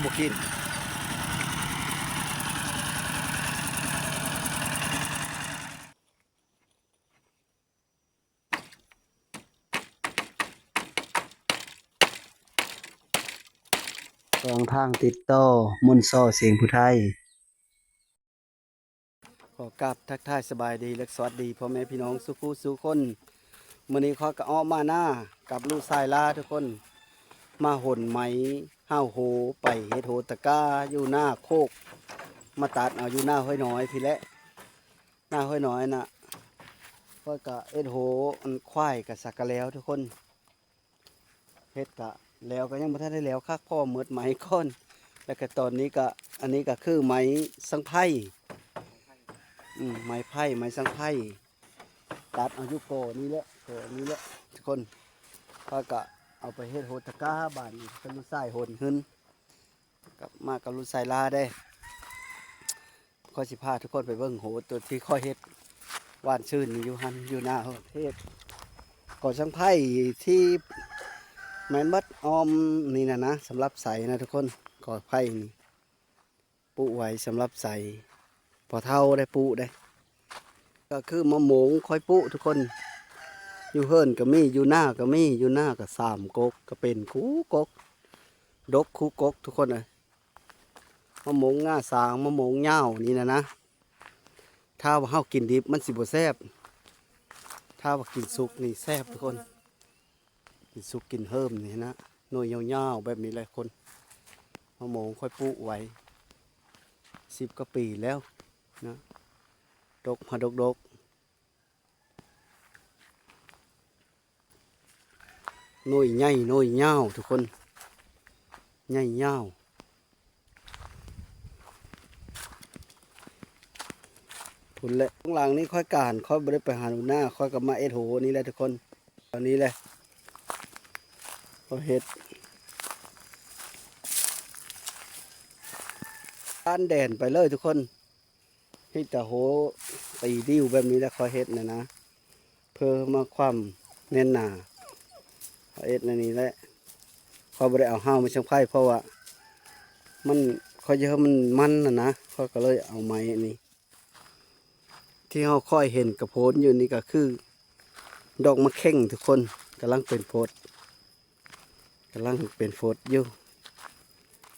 ບໍ່ກິນ. ສອງທາງຕິດຕໍ່ ມົນຊໍ ສຽງຜູ້ໄທ. ຂໍກາບທັກທາຍສະບາຍດີ ແລະ ສະຫວັດດີພໍ່ແມ່ພີ່ນ້ອງສູ່ຜູ້ສູ່ຄົນ. ມື້ນີ້ຂ້ອຍກໍອອກມານາກັບລູກຊາຍຫຼ້າທຸກຄົນ, ມາຫົນໄມ້ຫ້າວໂຮໄປເຮັດໂຮຕະກ້າຢູ່ໜ້າໂຄກ, ມາຕັດເອົາຢູ່ໜ້າຫ້ວຍນ້ອຍພີ້ແຫຼະ. ໜ້າຫ້ວຍນ້ອຍນະ ຂ້ອຍກະເຮັດໂຮອັນຄວາຍກະສັກກະແລ້ວທຸກຄົນ. ເຮັດກະແລ້ວ ກະຍັງບໍ່ທັນໄດ້ແລ້ວຄັກ ເພາະວ່າໝົດໄມ້ກ່ອນ. ແລ້ວກະຕອນນີ້ກະ ອັນນີ້ກະຄືໄມ້ສັງໄພ ອືມ ໄມ້ໄຜ່ ໄມ້ສັງໄພ ຕັດເອົາຢູ່ກໍນີ້ແຫຼະ ກໍນີ້ແຫຼະທຸກຄົນ. ຂ້ອຍກະເອົາໄປເຮັດໂຮຕະກ້າ ບາດນີ້ກະລູກຊາຍຫົນຫຶນ ກັບມາກັບລູກຊາຍຫຼ້າເດ້. ຂ້ອຍຊິພາທຸກຄົນໄປເບິ່ງໂຮຕົວທີ່ຂ້ອຍເຮັດຫວ່ານຊື່ນຢູ່ຫັ້ນ ຢູ່ໜ້າເຮັດກໍສັງໄພທີ່ແມ່ນໝົດອ້ອມນີ້ນະນະ ສຳລັບໃສ່ນະທຸກຄົນ. ກໍໄຜ່ນີ້ ປູກໄວ້ສຳລັບໃສ່ ພໍ່ເຖົ້າໄດ້ປູກເດ້. ກໍຄືມະໂມງຂ້ອຍປູກທຸກຄົນ, ຢູ່ເຮືອນກໍມີ ຢູ່ນາກໍມີ. ຢູ່ນາກໍສາມກົກ ກໍເປັນຄູ່ກົກ ດົກຄູ່ກົກທຸກຄົນເອີຍ. ມະໂມງງາຊ້າງ ມະໂມງຍາວນີ້ນະນະ ຖ້າວ່າເຮົາກິນດິບມັນຊິບໍ່ແຊບ, ຖ້າວ່າກິນສຸກນີ້ແຊບທຸກຄົນ. ກິນສຸກກິນເຮີມນີ້ນະ ໜ່ວຍຍາວໆແບບນີ້ແຫຼະທຸກຄົນ. ມະໂມງຂ້ອຍປູກໄວ້ສິບກວ່າປີແລ້ວນະ ດົກມາດົກໆ. ໜ່ວຍໃຫຍ່ໜ່ວຍຍາວທຸກຄົນ ໃຫຍ່ຍາວ. ພຸ້ນແຫຼະ ຂ້າງຫຼັງນີ້ຂ້ອຍການ ຂ້ອຍບໍ່ໄດ້ໄປຫານາ ຂ້ອຍກໍມາເຮັດໂຮນີ້ແຫຼະທຸກຄົນ. ຕອນນີ້ແຫຼະ ຂ້ອຍເຮັດ ຜ່ານແດນໄປເລີຍທຸກຄົນ. ເຮັດກະໂຫຕີດິ້ວແບບນີ້ແຫຼະ ຂ້ອຍເຮັດນະນະ ເພື່ອມາຄວາມແໜ້ນໜາ. ຂ້ອຍເຮັດແນວນີ້ແຫຼະ ຂ້ອຍບໍ່ໄດ້ເອົາຫ້າວໄມ້ສັງໄພ ເພາະວ່າມັນ ຂ້ອຍຢາກໃຫ້ມັນມັນນະນະ ຂ້ອຍກໍເລີຍເອົາໄມ້ອັນນີ້. ທີ່ເຮົາຄ່ອຍເຫັນກະໂພນຢູ່ນີ້ກະຄື ດອກໝາກເຂັງທຸກຄົນ ກຳລັງເປັນຟົດ ກຳລັງເປັນຟົດຢູ່.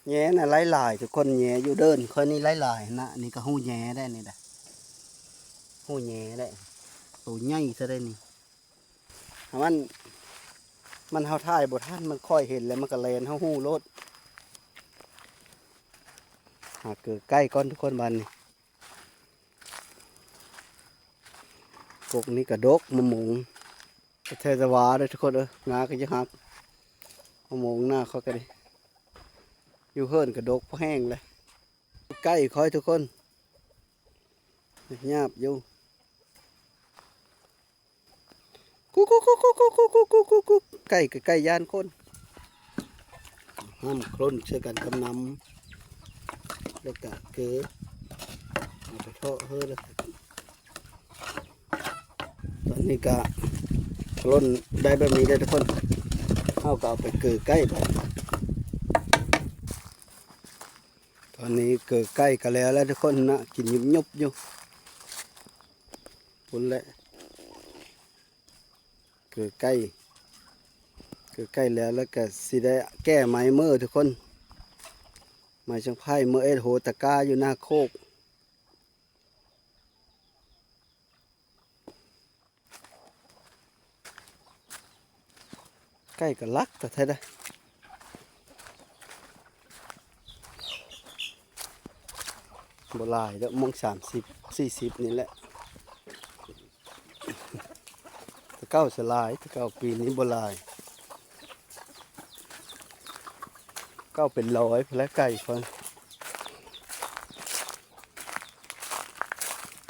ແຍນະຫຼາຍໆທຸກຄົນ ແຍຢູ່ເດີ່ນຂ້ອຍນີ້ຫຼາຍໆນະ. ນີ້ກະຮູແຍໄດ໋ນີ້ນະ ຮູແຍໄດ໋ ໂຕໃຫຍ່ຊະໄດ໋ນີ້. ມັນ ມັນເຮົາຖ່າຍບໍ່ທັນ ມັນຄ່ອຍເຫັນແລ້ວມັນກະແລ່ນ ເຮົາຮູ້ໂລດ. ຫາເກີໄກ່ກ່ອນທຸກຄົນບາດນີ້. ກົກນີ້ກະດົກ ມະໂມງ ແທ້ຈະຫວາເດີທຸກຄົນເອີຍ ງາກໍຈະຫັກ. ມະໂມງໜ້າຂ້ອຍກໍດີ ຢູ່ເຮືອນກະດົກພໍແຮງເລີຍ. ໄກ່ຂ້ອຍທຸກຄົນ ຍາບຢູ່. ກຸກໆໆໆໆ ໄກ່ກໍໄກ່ຢ້ານຄົນ. ຫ້າມໂຄລນໃສ່ກັນກັບນ້ຳ ແລ້ວກະເກືອ ເອົາໄປເທາະເຮີແລ້ວ. ຕອນນີ້ກະໂຄລນໄດ້ແບບນີ້ແລ້ວທຸກຄົນ ເຮົາກໍເອົາໄປເກີໄກ່ໄປ. ຕອນນີ້ເກີໄກ່ກໍແລ້ວແລ້ວທຸກຄົນນະ ກິນຫຍຸບໆຢູ່ ພຸ້ນແຫຼະ. ເກີໄກ່ ເກີໄກ່ແລ້ວ ແລ້ວກະຊິໄດ້ແກ້ໄມ້ເມີທຸກຄົນ ໄມ້ສັງໄພ ເມີເຮັດໂຮຕະກ້າຢູ່ໜ້າໂຄກ. ໄກ່ກໍລັກແທ້ໆເດ້ ບໍ່ຫຼາຍດອກ ໂມງສາມສິບ ສີ່ສິບນີ້ແຫຼະ. ແຕ່ເກົ່າສະຫຼາຍ ແຕ່ເກົ່າ ປີນີ້ບໍ່ຫຼາຍ. ເກົ່າເປັນຮ້ອຍພຸ້ນແຫຼະໄກ່ຂ້ອຍ.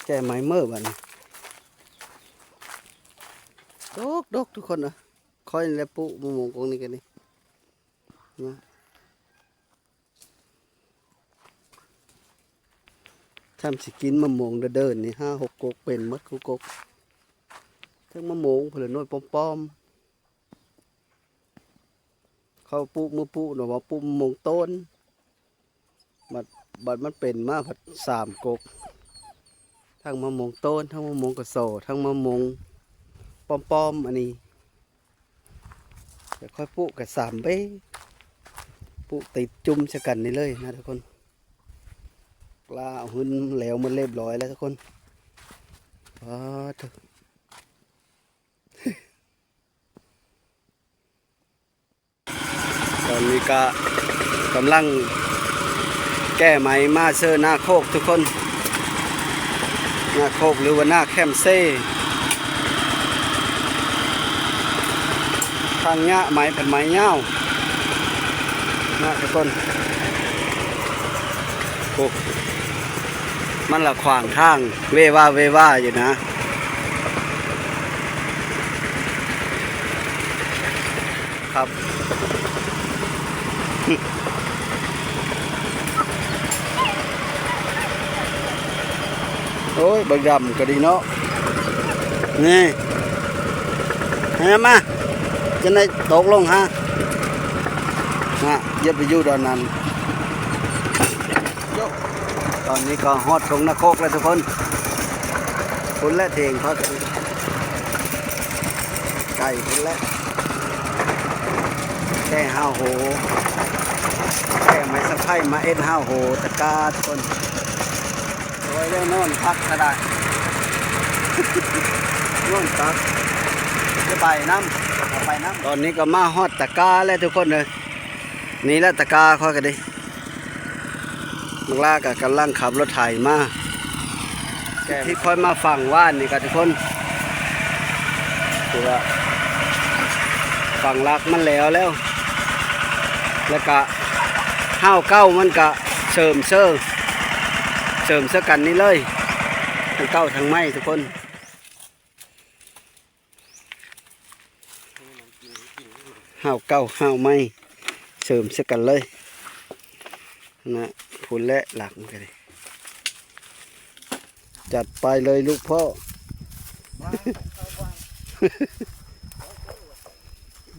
ແກ້ໄມ້ເມີບາດນີ້ ດົກໆ ທຸກຄົນເອີຍ. ຂ້ອຍນີ້ແຫຼະປູກມະມ່ວງກົກນີ້ກໍນີ້ນະ. ຊ່ຳຊິກິນມະມ່ວງເດີ່ນໆນີ້ ຫ້າຫົກກົກ ເປັນໝົດທຸກກົກ. ເຖິງມະມ່ວງພຸ້ນແຫຼະ ໜ່ວຍປ້ອມໆ. ເຂົາປູກ ມື້ປູກນະວ່າປູກມະມ່ວງຕົ້ນ ບັດ ບັດມັນເປັນມາພັດສາມກົກ ທັງມະມ່ວງໂຕນ ທັງມະມ່ວງກະສໍ ທັງມະມ່ວງປ້ອມໆ ອັນນີ້ ແລ້ວຄ່ອຍປູກກະສາມເບ້ ປູກຕິດຈຸ່ມໃສ່ກັນນີ້ເລີຍນະທຸກຄົນ. ກະເອົາຫຶ້ນແລ້ວໝົດລຽບຮ້ອຍແລ້ວທຸກຄົນ. ປາດໂທ້ ຕອນນີ້ກະກຳລັງແກ້ໄມ້ມາເຊີນາໂຄກທຸກຄົນ. ນາໂຄກ ຫຼືວ່ານາແຄມເຊ ທາງຍະໄມ້ພັນໄມ້ຍາວນະທຸກຄົນ. ໂອ້ ມັນລະຂວາງທາງເວວາເວວາຢູ່ນະ. ຄັບ ໂອ້ຍ ບັກດຳກະດີເນາະ ນີ້ ໃຫ້ມາ ຈັ່ງໃດຕົກລົງຫາ ນະ ຢ່າໄປຢູ່ດອນນັ້ນ. ຕອນນີ້ກະຮອດທົ່ງນາໂຄກແລ້ວທຸກຄົນ. ພຸ້ນແຫຼະ ຖຽງເຂົາກະໄກພຸ້ນແຫຼະ. ແກ່ຫ້າວໂຫ ແກ່ໄມ້ສັກໄພ້ມາເຮັດຫ້າວໂຫຕະກາທຸກຄົນ. ໂອ້ຍ ແລ້ວນອນພັກກະໄດ້ ນອນພັກ ຈະໄປນຳ ໄປນຳ. ຕອນນີ້ກະມາຮອດຕະກາແລ້ວທຸກຄົນເອີຍ. ນີ້ແຫຼະຕະກາຂ້ອຍກະດີ. ບັກຫຼ້າກະກຳລັງຂັບລົດໄຖມາ ແຕ່ທີ່ຂ້ອຍມາຝັງວານນີ້ກະທຸກຄົນ ຄືວ່າຝັງຫຼັກມັນແລ້ວແລ້ວ ແລ້ວກະຫ້າວເກົ່າມັນກະເສີມເຊີ ເສີມເຊີກັນນີ້ເລີຍ ທັງເກົ່າທັງໃໝ່ທຸກຄົນ. ຫ້າວເກົ່າຫ້າວໃໝ່ເສີມໃສ່ກັນເລີຍນະ. ພຸ້ນແຫຼະຫຼັກມັນກະດີ. ຈັດໄປເລີຍລູກພໍ່.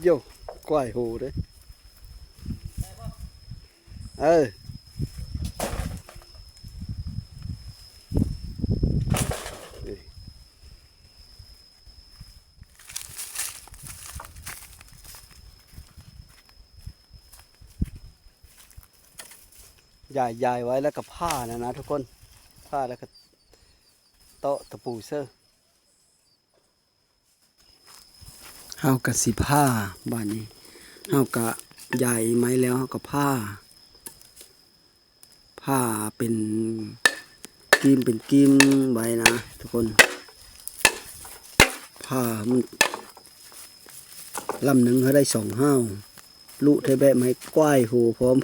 ໂຢ ກວາຍໂຫເດ້. ເອີ ຢາຍ ຢາຍໄວ້ແລ້ວກະຜ່ານັ້ນນະທຸກຄົນ ຜ່າແລ້ວກະເຕາະຕະປູເຊີ. ເຮົາກະຊິຜ່າ ບາດນີ້ເຮົາກະຢາຍໄມ້ແລ້ວ ເຮົາກະຜ່າ ຜ່າເປັນກີ້ມເປັນກີ້ມໄວ້ນະທຸກຄົນ. ຜ່າມັນ ລຳໜຶ່ງເຮົາໄດ້ສອງຫ້າວ ລຸແທ້ແບບໃຫ້ກວາຍໂຫພ້ອມ.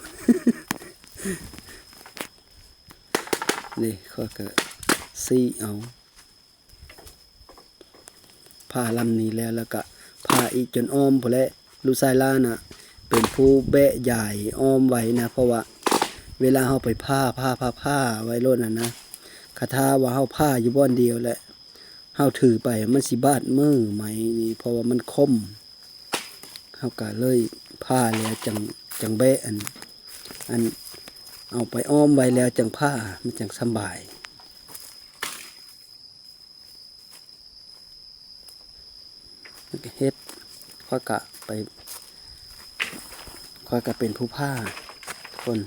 ນີ້ຂ້ອຍກະຊີ້ເອົາ ຜ່າລຳນີ້ແລ້ວ ແລ້ວກະຜ່າອີກຈົນອ້ອມພຸ້ນແຫຼະ. ລູກຊາຍຫຼ້ານະ ເປັນຜູ້ແບະຢາຍອ້ອມໄວ້ນະ ເພາະວ່າເວລາເຮົາໄປຜ່າ ຜ່າ ຜ່າ ຜ່າໄວ້ໂລດຫັ້ນນະ. ຄະຖ້າວ່າເຮົາຜ່າຢູ່ບ່ອນດຽວແຫຼະ ເຮົາຖືໄປມັນຊິບາດມືໄມ້ນີ້ ເພາະວ່າມັນຄົມ. ເຮົາກະເລີຍຜ່າແລ້ວຈັ່ງ ຈັ່ງແບະ ອັນ ອັນ ເອົາໄປອ້ອມໄວ້ແລ້ວຈັ່ງຜ່າ ມັນຈັ່ງສຳບາຍ. ມັນກະເຮັດ ຂ້ອຍກະໄປ ຂ້ອຍກະເປັນຜູ້ຜ່າຄົນ.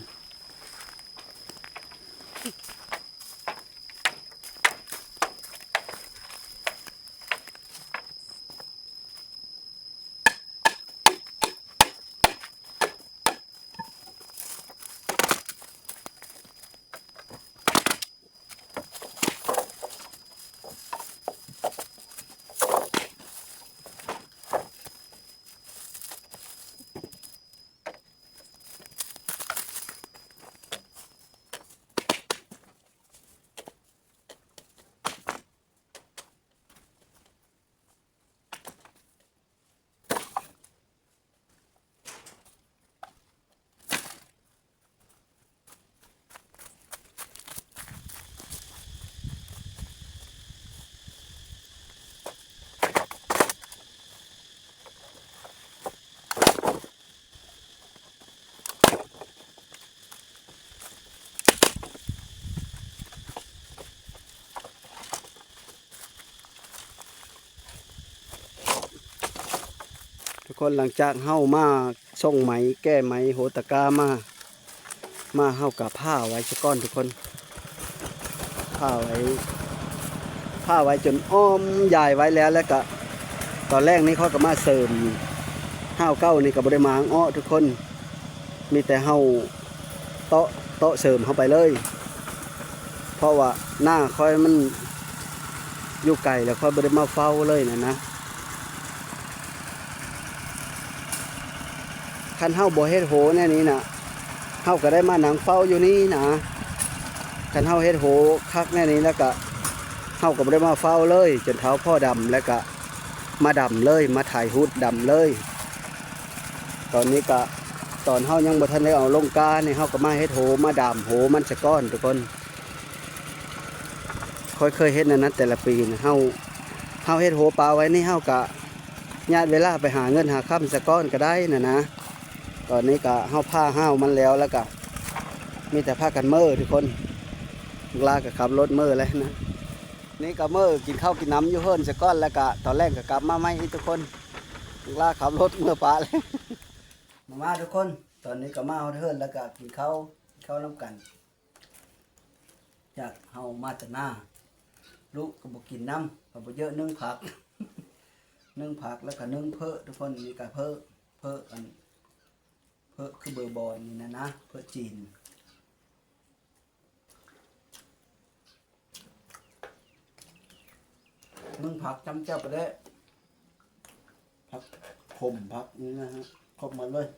ຄົນ ຫຼັງຈາກເຮົາມາສົ່ງໄມ້ ແກ້ໄມ້ ໂຫຕະກາມາ ມາ ເຮົາກະຜ່າໄວ້ສາກ່ອນທຸກຄົນ ຜ່າໄວ້ ຜ່າໄວ້ຈົນອ້ອມຢາຍໄວ້ແລ້ວ ແລ້ວກະຕອນແລງນີ້ຂ້ອຍກະມາເສີມ ຫ້າວເກົ້ານີ້ກະບໍ່ໄດ້ມາເອາະທຸກຄົນ ມີແຕ່ເຮົາເຕາະ ເຕາະເສີມເຮົາໄປເລີຍ ເພາະວ່ານາຂ້ອຍມັນຢູ່ໄກ ແລ້ວຂ້ອຍບໍ່ໄດ້ມາເຝົ້າເລີຍນະນະ. ຄັນເຮົາບໍ່ເຮັດໂຫແນວນີ້ນະ ເຮົາກະໄດ້ມານັ່ງເຝົ້າຢູ່ນີ້ນະ ຄັນເຮົາເຮັດໂຫຄັກແນວນີ້ແລ້ວກະ ເຮົາກະບໍ່ໄດ້ມາເຝົ້າເລີຍ ຈົນເທົ້າພໍດຳ ແລ້ວກະມາດຳເລີຍ ມາໄຖຫຸດດຳເລີຍ. ຕອນນີ້ກະ ຕອນເຮົາຍັງບໍ່ທັນໄດ້ເອົາລົງການີ້ ເຮົາກະມາເຮັດໂຫ ມາດາມໂຫມັນສາກ່ອນທຸກຄົນ. ຂ້ອຍເຄີຍເຮັດແນວນັ້ນແຕ່ລະປີນະ ເຮົາ ເຮົາເຮັດໂຫປາໄວ້ນີ້ ເຮົາກະຍາດເວລາໄປຫາເງິນຫາຄຳສາກ່ອນກະໄດ້ນະນະ. ຕອນນີ້ກະເຮົາຜ່າຫ້າວມັນແລ້ວ ແລ້ວກະມີແຕ່ພາກັນເມືອທຸກຄົນ ບັກຫຼ້າກະຂັບລົດເມືອແລ້ວນະ. ນີ້ກະເມືອກິນເຂົ້າກິນນ້ຳຢູ່ເຮືອນສາກ່ອນ ແລ້ວກະຕອນແລງກະກັບມາໃໝ່ອີກທຸກຄົນ ບັກຫຼ້າຂັບລົດເມືອປະແລ້ວ. ມາ ມາທຸກຄົນ ຕອນນີ້ກະມາຮອດເຮືອນແລ້ວກະກິນເຂົ້າ ກິນເຂົ້ານຳກັນ. ຈາກເຮົາມາແຕ່ນາ ລູກກະບໍ່ກິນນຳ ກະບໍ່ເຢີະ ໜຶ້ງຜັກ ໜຶ້ງຜັກແລ້ວກະໜຶ້ງເຝີ້ທຸກຄົນ. ນີ້ກະເຝີ້ ເຝີ້ອັນ ເຝີ້ຄືເບີບອນນີ້ນະນະ ເຝີ້ຈີນ. ໜຶ້ງຜັກຈ້ຳແຈ່ວປາແດກ ຜັກຂົມ ຜັກນີ້ນະຮະ ຄົບໝົດເລີຍ.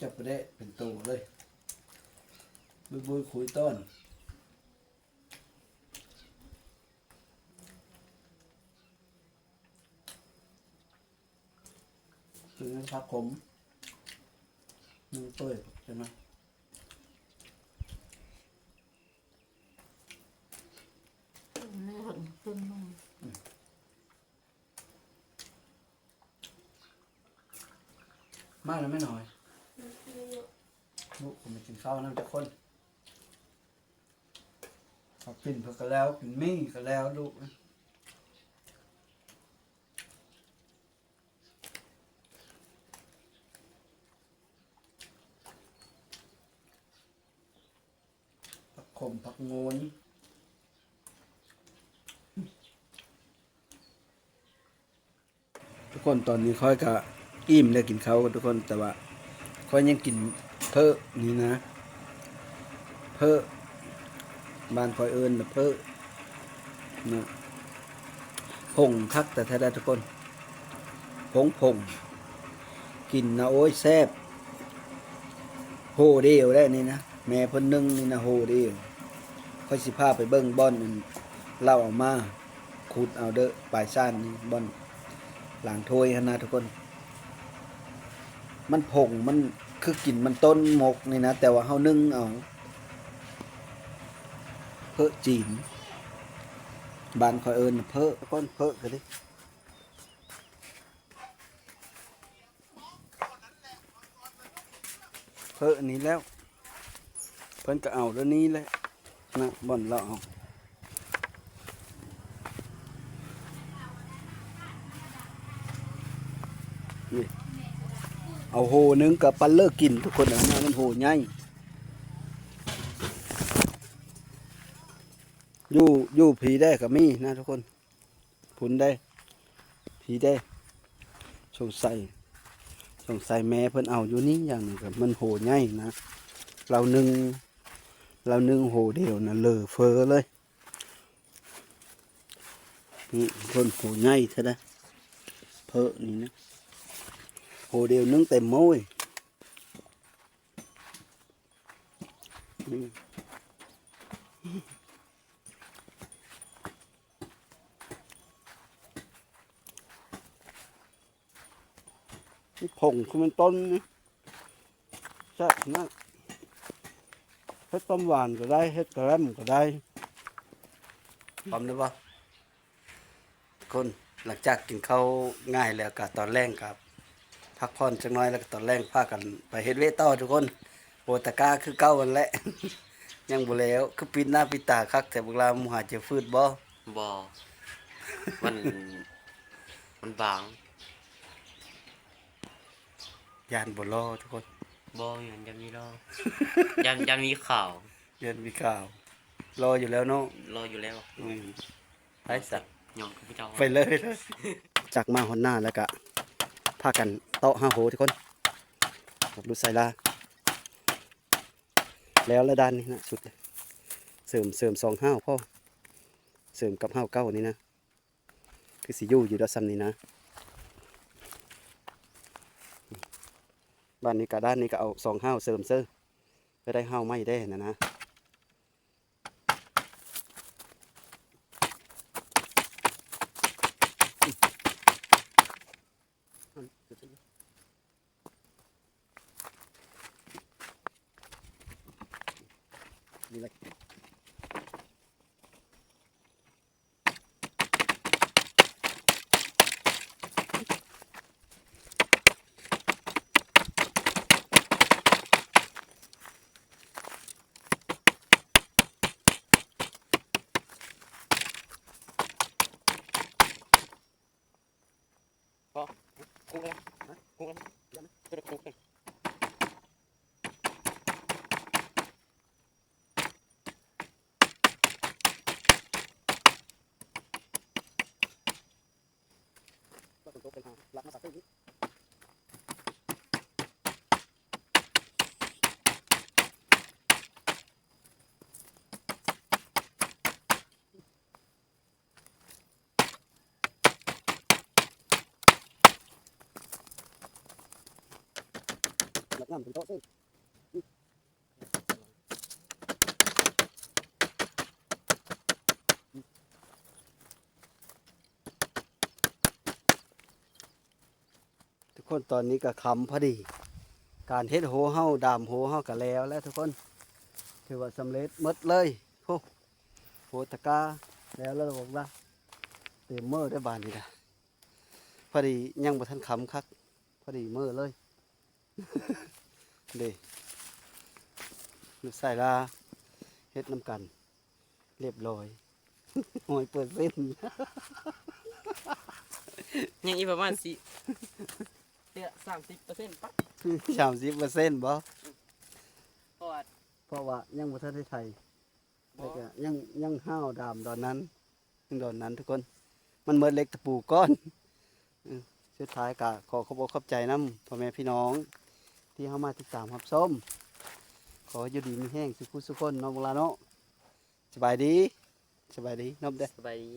ຈັບປາແດກເປັນໂຕເລີຍ ບຸຍໆ ຄຸຍຕ້ອນ. ຄືນັ້ນ ຜັກຂົມ ໜຶ່ງເປີຍ ຈັ່ງນັ້ນ. ມາແລ້ວແມ່ນ້ອຍ ລູກກະມາກິນເຂົ້ານຳຈັກຄົນ. ເຂົາກິນເພິ່ນກະແລ້ວ ກິນໝີ່ກະແລ້ວລູກ. ຜັກຂົມ ຜັກໂງນ. ທຸກຄົນ ຕອນນີ້ຂ້ອຍກະອີ່ມແລ້ວ ກິນເຂົ້າທຸກຄົນ ແຕ່ວ່າຂ້ອຍຍັງກິນເຝີ້ນີ້ນະ ເຝີ້ ບ້ານຂ້ອຍເອີ້ນວ່າເຝີ້ນະ ຜົງຄັກແທ້ໆ ທຸກຄົນ ຜົງໆ ກິນນະ ໂອ້ຍ ແຊບ. ໂຫດຽວໄດ໋ນີ້ນະ ແມ່ເພິ່ນໜຶ້ງນີ້ນະ ໂຫດຽວ. ຂ້ອຍຊິພາໄປເບິ່ງບ່ອນອັນລາວເອົາມາ ຂຸດເອົາເດີ້ ປາຍຊານນີ້ ບ່ອນລ້າງຖ້ວຍຫັ້ນນະທຸກຄົນ. ມັນຜົງ ມັນຄືກິນມັນຕົ້ນໝົກນີ້ນະ ແຕ່ວ່າເຮົາໜຶ້ງເອົາ. ເຝີ້ຈີນ ບ້ານຂ້ອຍເອີ້ນເຝີ້ ທຸກຄົນ ເຝີ້ກະດີ. ເຟີນີ້ແລ້ວ ເພິ່ນກະເອົາແນວນີ້ແຫຼະນະ ບ່ອນລາວເອົາ ນີ້ ເອົາໂຫໜຶ່ງກະປັນເລີກກິນທຸກຄົນ ອັນນັ້ນມັນໂຫໃຫຍ່ ຢູ່ ຢູ່ພີ້ແດ່ກະມີນະທຸກຄົນ. ພຸ້ນເດ້ ພີ້ເດ້ ສົງໄສ ສົງໄສແມ່ເພິ່ນເອົາຢູ່ນີ້ຢ່າງໜຶ່ງ ກະມັນໂຫໃຫຍ່ນະ ລາວໜຶ້ງ ລາວໜຶ້ງໂຫດຽວນະ ເລີເຟີເລີຍ ນີ້ ເພິ່ນໂຫໃຫຍ່ແທ້ນະ ເຟີນີ້ນະ ໂຫດຽວໜຶ້ງເຕັມໝໍ້ ນີ້. ຜົງຄືມັນຕົ້ນນີ້ ແຊບຂະໜາດ ເຮັດຕົ້ມຫວານກະໄດ້ ເຮັດກະແລ້ມກະໄດ້ ພ້ອມແລ້ວບໍ່? ທຸກຄົນ ຫຼັງຈາກກິນເຂົ້າງາຍແລ້ວກະຕອນແລງກະພັກຜ່ອນຈັກໜ້ອຍ ແລ້ວກະຕອນແລງພາກັນໄປເຮັດວຽກຕໍ່ທຸກຄົນ ໂອຕະກາຄືເກົ່າຫັ້ນແຫຼະ ໄປ ຍັງບໍ່ແລ້ວ ຄືປິດໜ້າປິດຕາຄັກແທ້ ບັກຫຼ້າ ໝູ່ຫາເຈົ້າຟືດບໍ່? ບໍ່ ມັນ ມັນບາງ. ຢ້ານບໍ່ຫຼໍ່ທຸກຄົນ. ບໍ່ ຢ້ານ ຢ້ານມີຫຼໍ່ ຢ້ານ ຢ້ານມີຂາວ ຢ້ານມີຂາວ. ຫຼໍ່ຢູ່ແລ້ວເນາະ. ຫຼໍ່ຢູ່ແລ້ວ. ອືມ ໄປຊະ ຍ້ອນເຂົາເຈົ້າ ໄປເລີຍ ໄປເລີຍ. ຈັກມາຮອດໜ້າແລ້ວກະພາກັນເຕາະຫາໂຫທຸກຄົນ ກັບລູກຊາຍລາ. ແລ້ວລະດ້ານນີ້ນະ ຊຸດ ເສີມ ເສີມສອງຫ້າວພໍ ເສີມກັບຫ້າວເກົ່ານີ້ນະ ຄືຊິຢູ່ຢູ່ດອກຊ່ຳນີ້ນະ. ບາດນີ້ກະດ້ານນີ້ກະເອົາສອງຫ້າວເສີມເສີ ເພື່ອໄດ້ຫ້າວໃໝ່ແດ່ຫັ້ນນະ. ພໍ ຄຸກແລ້ວ ຄຸກແລ້ວ ເຈົ້າໄດ້ຄຸກແລ້ວ. ທຸກຄົນ ຕອນນີ້ກໍຄ່ຳພໍດີ ການເຮັດໂຮເຮົາ ດາມໂຮເຮົາກໍແລ້ວແລ້ວທຸກຄົນ ຖືວ່າສຳເລັດໝົດເລີຍ. ໂອ້ ໂຮຕະກາແລ້ວ ແລ້ວບອກລະ ເຕັມເມີໄດ້ບາດນີ້ນະ. ພໍດີຍັງບໍ່ທັນຄ່ຳຄັກ ພໍດີເມີເລີຍ ເດ້ ລູກຊາຍລາເຮັດນຳກັນ ຮຽບຮ້ອຍ ຮ້ອຍເປີເຊັນ ຍັງອີກປະມານສີ່ ເທື່ອ ສາມສິບເປີເຊັນປະ ສາມສິບເປີເຊັນບໍ່? ເພາະວ່າ ເພາະວ່າຍັງບໍ່ທັນໄດ້ໄຖ ແລ້ວກະຍັງ ຍັງຫ້າວດາມດອນນັ້ນ ຍັງດອນນັ້ນທຸກຄົນ ມັນໝົດເຫຼັກຕະປູກ່ອນ. ເອີ ສຸດທ້າຍກະຂໍຂອບອົກຂອບໃຈນຳພໍ່ແມ່ພີ່ນ້ອງ ທີ່ເຂົ້າມາຕິດຕາມຮັບຊົມ ຂໍຢູ່ດີມີແຮງສູ່ຜູ້ສູ່ຄົນເນາະ ບັກຫຼ້າເນາະ. ສະບາຍດີ ສະບາຍດີ ນົບເດີ້ ສະບາຍດີ.